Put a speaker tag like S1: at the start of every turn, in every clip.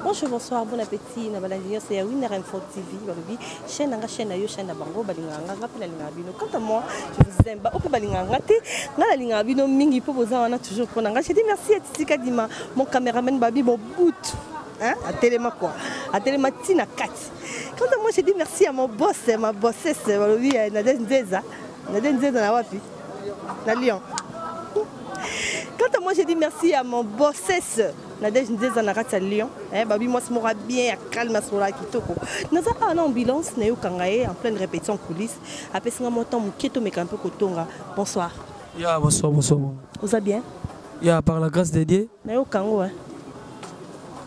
S1: Bonjour, bonsoir, bon appétit. Na balandi nyonso ya Winner Info TV. Balobi, chaîne na nga, chaîne na yo, chaîne na bango, balingaka nga, nga pe nalingaka bino. Quant à moi, je vous aime. Ba oyo pe balingaka nga te, nga nalingaka bino mingi po boza wana toujours pona nga. Je dis merci à Titi Kadima, mon cameraman Babi Mobutu. Hein? Atelema quoi? Atelema tina kati. Quant à moi, je dis merci à mon boss, ma bossesse, balobi Nadège Nzeza. Nadège Nzeza na wapi? Na Lyon. Quant à moi, je dis merci à mon bossesse Nadège Nzeza na kati ya Lyon. Eh, babi mwasi moko bien ya calme asololaka kitoko. Naza awa na ambulance nayokanga ye en pleine répétition coulisse. Apesi nga mwa temps moke tomeka mpe kotonga. Bonsoir.
S2: Ya, bonsoir, bonsoir.
S1: Oza bien?
S2: Ya, par la grâce de Dieu.
S1: Nayoka yango eh.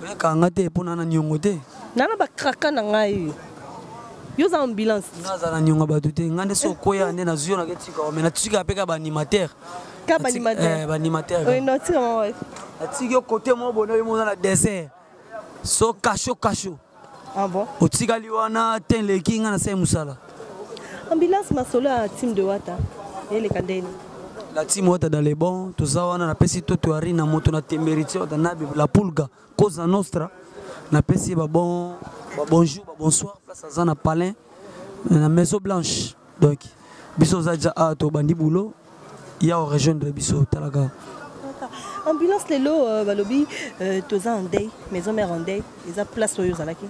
S2: Oyokanga nga te mpo na na niongo te.
S1: Na na bakraka na ngai. Yo oza ambulance.
S2: Nga aza na niongo bato te. Nga nde so okwea nde nazwi yo nake tika me natikaka mpe ka baanimateur.
S1: Ka baanimateur.
S2: Eh, baanimateur.
S1: Oui, non, tika mwa.
S2: Natiki yo kote moko boye yo moza na désert. So kasho kasho.
S1: Ah bon?
S2: Otikali wana te eleki nga nasali mosala.
S1: Ambulance masolo ya team de Wata. Eleka ndeni.
S2: La team Wata dans les bons, toza wana napesi toto ya na moto na temberiti Wata na la pulga Cosa Nostra napesi ba bon ba bonjour ba bonsoir place aza na palin na Maison Blanche. Donc biso oza ja a to bandi boulot ya o rejoindre biso talaka.
S1: Ambulance lelo euh, balobi euh, toza en deuil, maison mère en deuil, eza place oyo ozalaki.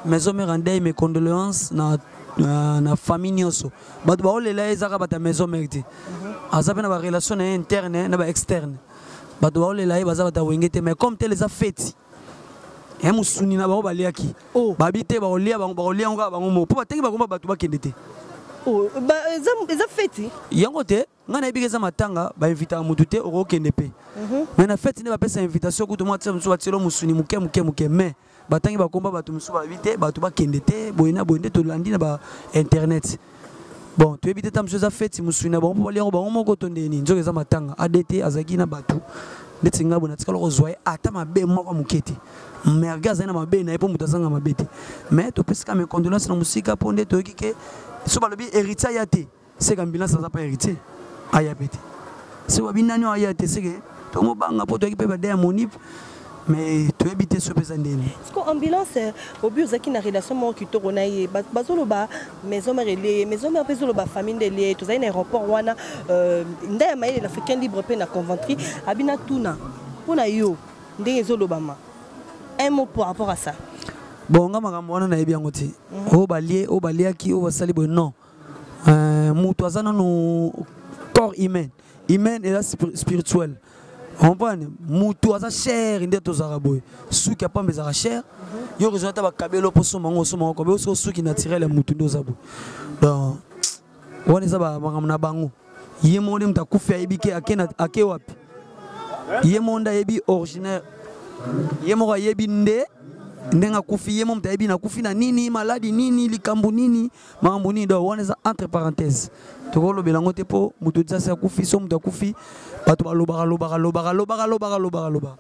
S2: Maison mère en deuil, mes condoléances na na, na famille nyonso bato baolela ye ezaka bato ya maison mère te aza mpe na barelation na ye interne na baexterne bato baolela ye baza bato ya wenge te mais comme tel eza feti ya mosuni na bango baliaki oh. Babi te bakolia bango bakolia yango kaka bango moko mpo batengi bango bato bakende te.
S1: Oh, eza feti
S2: yango te. Ngai nayebi ke eza matanga bainvitaka motu te okokende mpe. Mais na feti nde bapesa invitation kutu mwa tia mosusu batielo mosuni moke moke moke mais batangi bakomba bato mosusu balobi te bato bakende te boye na boye nde tolandi na ba internet. Bon, toyebi te ta mosusu eza feti mosuni na bango mpo balia yango bango moko to ndeni nzoka eza matanga adt azalaki na bato ndeti ngai boye natikala kozwa ye ata mabe moko moke te merge azali na mabe na ye mpo moto azanga mabe te mais topesika mes condoléances na mosika mpo nde toyoki ke so balobi héritier aya te seke ambulance aza mpe héritier aya mpe te soki babi nani oyo aya te seke tomobanga mpo toyaki mpe bade ya monip mais toyebi te so mpe eza ndeni.
S1: Siko ambulance obi ozalaki na relation moko kitoko na ye bazoloba maison mère elie ye maison mère mpe ezoloba famille nde elie ye tozali na aéroport wana euh, nda ya mayele l'africain libre mpe na Conventry abina tuna mpo na yo ndenge ezolobama, un mot par rapport à ça.
S2: Bon, nga makambo wana nayebi yango te. Oyo balie oyo baliaki oyo basali boye non. Euh, moto aza nanu corps humain humain eza spirituel, comprendre moto aza cher nde tozalaka boye suki ya pamba ezalaka cher yo raison ata bakabelo mpo osomba yango osomba yango kobe soki suki naturel ya motu nde oza boye. Donc wana eza makambo na bango. Ye moko nde moto akufi ayebi ke ake wapi. Ye moko nde ayebi originaire, ye moko ayebi nde ndenge akufi, ye moko moto ayebi nakufi na nini, maladi nini, likambo nini, makambo nini. Donc wana eza entre parenthèse, tokolobela yango te mpo moto tisasi akufi. So moto akufi bato balobaka lobaka lobaka lobaka lobaka lobaka lobaka,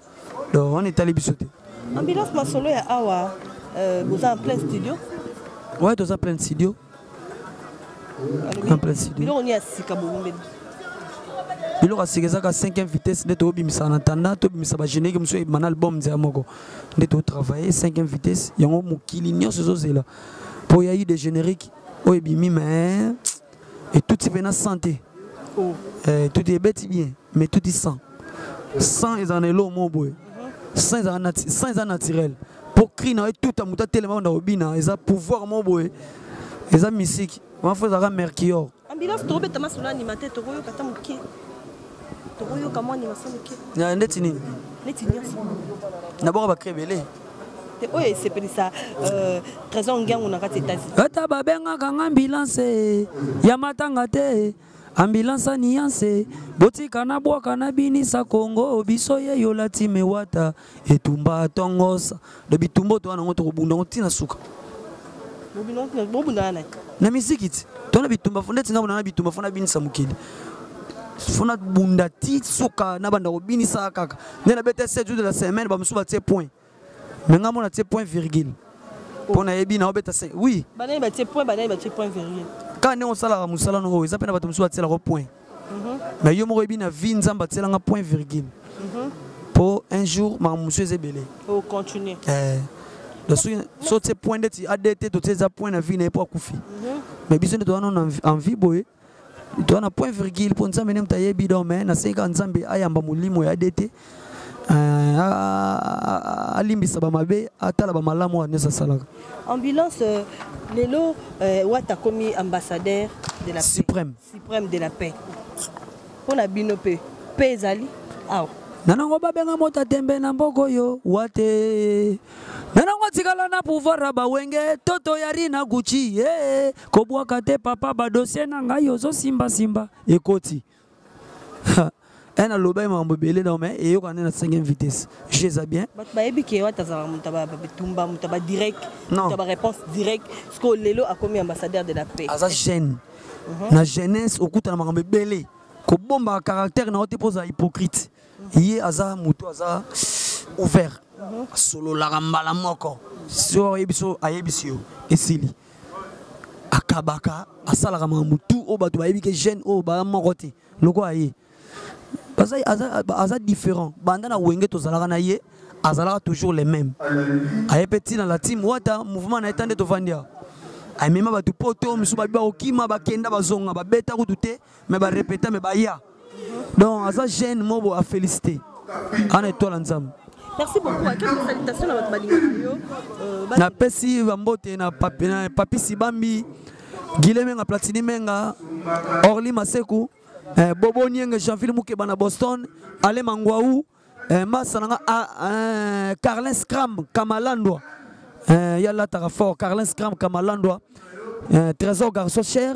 S2: donc wana etali biso te.
S1: Ambulance masolo ya awa euh, boza en plein studio?
S2: Ouais, toza plein studio, en plein studio.
S1: Biloko nini ya sika bobombeli?
S2: Biloko ya sika ezaka 5e vitesse nde tobimisa na tanda, tobimisa bagénérique mosusu ebima na album nzela moko nde totravaille 5e vitesse yango mokili nyonso ezozela mpo ya eu de générique oyo ebimi mais etuti mpe na santé.
S1: Oh.
S2: Eh, tuti ebeti bien mais tuti 100 100 ezala na eloko moko boye 100 eza naturel mpo cri na yo etuta moto atelema na kobina eza pouvoir moko boye eza misiki wana fo ezalaka mercure.
S1: Ambulance tokobeta masolo animateur tokoyoka ata moke tokoyoka mwa animation moke.
S2: Na ndeti nini?
S1: Neti nyonso.
S2: Naboka bacri ebele.
S1: Te oyo esepelisa euh, Trésor Ngiangu na kati États-Unis.
S2: Ata babengaka nga ambulance ya matanga te ambulance aniance botika na bwaka na binisa Kongo biso ye yola time wata etumba tongosa do bitumba to wana ngo tokobunda ngo ntina suka.
S1: Bobunda na
S2: na miziki ti tona bitumba fo ndeti nga bona na bitumba fo nabinisa mokili fo nabunda ti suka nabanda kobinisa kaka nde nabeta 7 jours de la semaine bamosusu batie point mais nga mona tie point virgule mpo nayebi na obeta se oui.
S1: Banani batie point, banani batie point virgule?
S2: Kaka ndenge osalaka mosala no oyo eza mpe na bato mosusu batielaka point mais yo moko oyebi na vie Nzambe atielanga point virgule mpo un jour makambo mosusu eza ebele.
S1: Ocontinue.
S2: Eh, Donc soki so tie point ndeti adt totie eza point na vie na ye mpo akufi. Mais biso nde toza nano en vie boye, toza na point virgule mpo Nzambe nde moto ayebi. Donc mais nasengi kaka Nzambe ayamba molimo ya adt, alimbisa bamabe, atala bamalamu oyo nyonso asalaka.
S1: Ambulance, lelo Wata akomi ambassadeur de la paix.
S2: Suprême.
S1: Suprême de la paix. Mpo na bino mpe mpe ezali awa.
S2: Nanango babenga moto atembe na mboka oyo wate, nanango atikala na pouvoir ya bawenge toto yari na Gucci, eh, kobwaka te papa badossier na ngai ozosimbasimba ekoti e naloba makambo ebele. Donc mais eyoka nde na 5e vitesse, je eza bien.
S1: Bato bayebi ke Wata azalaka moto ya bitumba, moto ya badirect,
S2: Non.
S1: moto ya baréponse direct. Parce lelo akomi ambassadeur de la paix.
S2: Aza jeune, na jeunesse okutana makambo ebele, kobombaka caractère na yo te mpo ozala hypocrite. Ye aza moto aza ouvert, asololaka mbala moko. So ayebi, so ayebisi yo, esili. Akabaka, asalaka makambo tu oyo bato bayebi ke jeune oyo baya moko te lokola ye. Aza, aza, aza différent. Banda na Wenge tozalaka na ye, azalaka toujours les mêmes. Aye mpe ntina la team Wata, mouvement na ye ta nde tovandi awa. Amema bato poto mosusu, babi bakokima, bakenda, bazonga, babeta kutu te, mais barépéta, mais baya. Donc aza jeune mo afélicité ana étoile ya Nzambe.
S1: Merci beaucoup. Quelques salutations na bato balingaka yo.
S2: Napesi bambote na papi, na papi Sibambi, Gile Menga, Platini Menga, Orly Maseku, Bobo Nienge, Jeanville Mukeba na Boston, Ale Mangwaou, masa nanga, ah, Carlin Scram Kamalandwa, ya lataka fort, Carlin Scram Kamalandwa, Trésor Garçon Cher,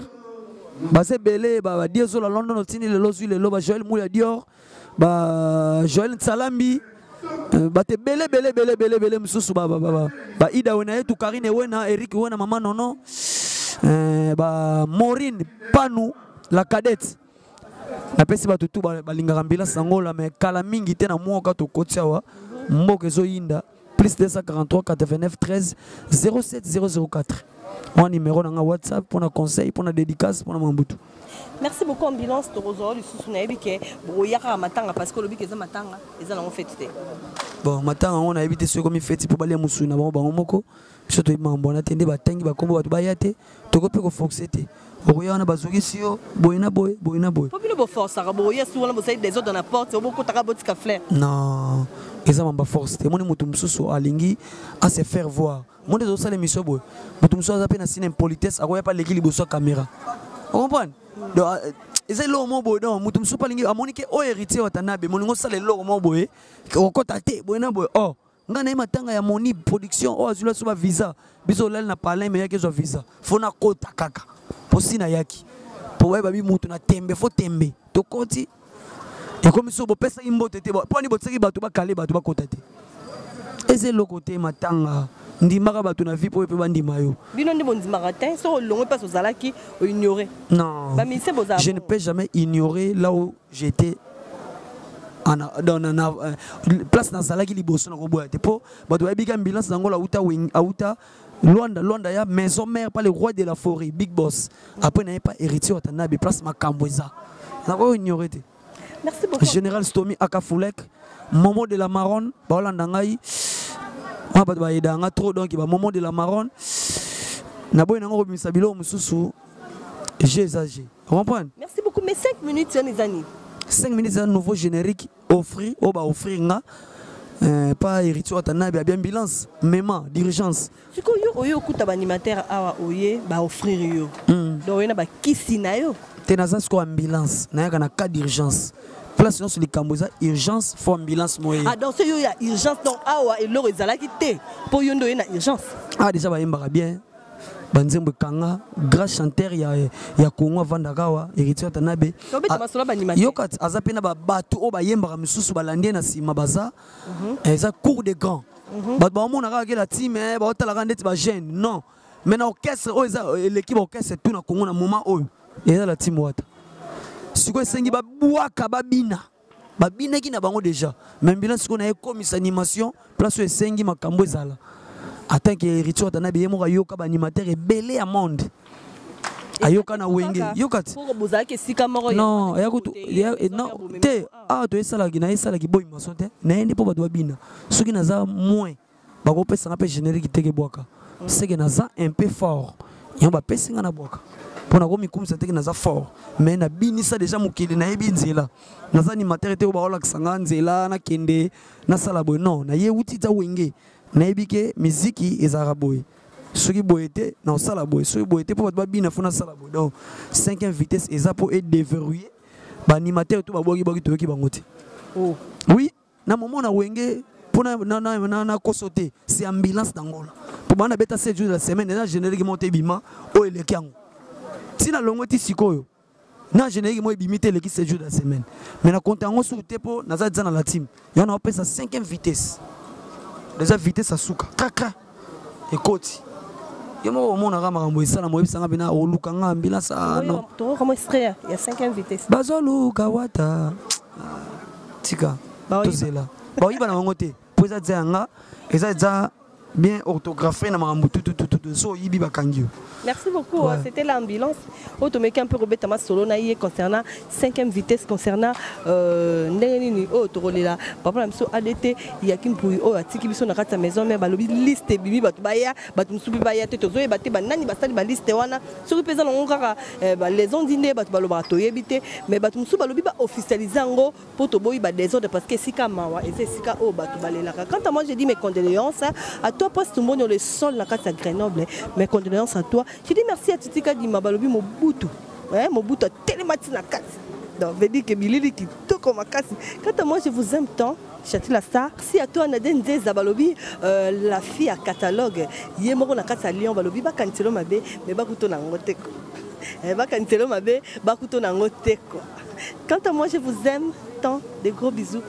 S2: baza ebele. Badiezola London otindi lelo, ozwi lelo ba Joel Muya Dior, ba Joel Nsalambi, bato ebele ebele ebele ebele ebele mosusu, ba Ida Wena yetu, Karine Wena, Eric Wena, mama Nono, ba Maurine Panu la cadette. Napesi bato tu balingaka mbila sangola. Mais kala mingi te na mwoka tokoti awa, mboka ezoyinda. +243 89 13 07 004 wana numéro na nga WhatsApp mpona conseil, mpona dédicace, mpona mambutu.
S1: Merci beaucoup Ambulance. Tokozwa lisusu, nayebi ke bokoya kaka matanga, parce que olobi ke eza matanga, eza nango feti te.
S2: Bon, matanga yango nayebi te soki ekomi feti mpo balia mosuni na bango bango moko. Biso toyebi makambo wana te. Nde batangi bakombo bato baya te, tokoki mpe koforce te. Okoya wana, bazongisi yo boye na boye, boye na boye.
S1: Mpo bino boforçaka, bokoya su wana, bosali désordre na porte, bokotaka, botika fleur.
S2: Non, eza mamba force te. Emoni moto mosusu alingi a se faire voir. Mo nde tozosala émission boye, moto mosusu aza mpe na sine impolitesse, akoya mpe aleki liboso ya caméra, ocomprendre? Donc eza eloko moko boye. Donc moto mosusu mpe alingi, amoni ke oyo Héritier Watanabe molingo osala eloko moko boye, okota te boye na boye. Or ngai naye matanga ya Moni Production oyo azwila so bavisa. Biso olali na palin, me yaki ezwa visa, fo nakota kaka mpo si nayaki mpo bayeba bi mutu na tembe, fo tembe tokoti. Ekomi so bopesaki mbote te, mpo ani botiaki bato bakale, bato bakota te. Eza eloko te. Matanga, ndimaka bato na vie mpo oyo mpe bandima yo.
S1: Bino nde bondimaka te. Soki olongwe mpasi ozalaki, oignore.
S2: Non.
S1: Baministre bozala.
S2: Je ne peux jamais ignorer là où j'étais dans na place nazalaki liboso. Nakoboya te mpo bato bayebiki Ambulance nango auta auta Luanda, Luanda ya maison mère, pas le roi de la forêt, big boss. Après naye pas Héritier Watanabe, place makambo eza, nakoki ignorer te.
S1: Merci beaucoup.
S2: Général Stomi Akafulek, Momo de la Maronne, baolanda ngai wana, bato bayeda nga trop. Donc bamomo de la Maronne, naboyi nango kobimisa biloko mosusu. G eza G, comprendre?
S1: Merci beaucoup. Mais 5 minutes wana eza nini?
S2: 5 minutes eza nouveau générique offrir oyo baoffrir nga, pas Héritier Watanabe abi ambulance mema d'urgence.
S1: Sikoyo oyo okuta baanimateur awa, oye baoffrir yo. Donc oye na bakisi na yo.
S2: Te, naza sikoyo ambulance, nayaka na cas d'urgence. Place nyonso likambo eza urgence, fo ambulance moye.
S1: Ah, donc so yo ya urgence. Donc awa eloko ezalaki te mpo yo nde oye na urgence.
S2: Ah, déjà bayembaka bien banzembo ekanga. Grand chanteur ya Congo avandaka awa, Héritier Watanabe.
S1: Tobeta masolo ya baanimateur.
S2: Yoka, aza mpe na babato oyo bayembaka misusu, balandi ye na nsima, baza eza cour de grand. Bato baomona kaka ke la team baotalaka ndeti bajeune. Non, mais na orchestre oyo eza eleki baorchestre tout na Congo na moment oyo, eza la team Wata. Sikoyo esengi babwaka, babina, babinaki na bango déjà. Mais mbila sikoyo na ekomisa animation place oyo esengi makambo ezala. En tant que Héritier Watanabe, ye moko ayoka baanimateur ebele ya monde, ayoka na Wenge, yoka ti.
S1: Mpo bozalaki esika moko.
S2: Non, ya kutu non te. Awa toyesalaki, nayesalaki boyimaso te, naye nde mpo bato babina. Soki naza moins Bakopesa nga mpe générique teke bwaka. C'est que naza un peu fort. Yango bapesi nga na bwaka. Mpo nakomikumisa teke naza fort. Mais nabinisa déjà mokili nayebi nzela. Naza animateur te oyo baolakisa nga nzela nakende nasala boye. Non, naye wuti ta wenge. Nayebi ke miziki ezalaka boye. Soki boye te naosala boye, soki boye te mpo bato babina fo nasala boye. Donc 5e vitesse eza mpo edéverrouiller baanimateur to babwaki bwaki toyoki bango te.
S1: Oh.
S2: Oui, na moment na wenge mpo na koso te, c'est ambulance d'Angola. Mpo bana beta 7 jours de la semaine eza générique moko te ebima oyo eleki yango. Ntina longo ti sikoyo na générique moko ebimi te eleki 7 jours de la semaine. Mais na compte yango suku te mpo naza deja na la team. Yango naopesa 5e vitesse. Déjà vitesse asuka kaka ekoti. Yo moko omonaka makambo esalama oyebisanga mpena oluka nga ambulance. Ah, non.
S1: Tokoka extrait ya 5e vitesse.
S2: Bazoluka wata. Tika tozela baoyiba na bango te mpo eza deja yanga, eza deja bien orthographe na makambo tutututu so oyibi bakangi yo.
S1: Merci beaucoup. Ouais. C'était l'ambulance. Otomeki un peu Robert Solo na ye concernant 5e vitesse, concernant ndenge nini oyo tokolela papa na biso ADT Yaki Mpuyi oyo atiki biso na kati ya maison mère. Balobi liste ebimi, bato baya, bato mosusu mpe baya te. Tozoyeba te banani basali baliste wana, soki mpe eza nango kaka balaison di nde bato balobaka, toyebi te. Mais bato mosusu balobi baofficialize yango mpo toboyi badésordre, parce que esika mawa eza esika oyo bato balelaka. Quant à moi, j'ai dit mes condoléances à toi, Poste Tumboni, le sol na kati ya Grenoble. Mes condoléances à toi. Je dis merci à Titika Dima. Balobi Mobutu, hein, Mobutu atelema ti na kati, donc veut dire que bilili kitoko makasi. Quant à moi, je vous aime tant. Chati la star. Si à toi Nadine Nzeza, balobi la fille à catalogue ye moko na kati ya Lyon, balobi bakaniselo mabe mais bakuto na yango te ko. Bakaniselo mabe bakuto na yango te ko. Quant à moi, je vous aime tant. Des gros bisous.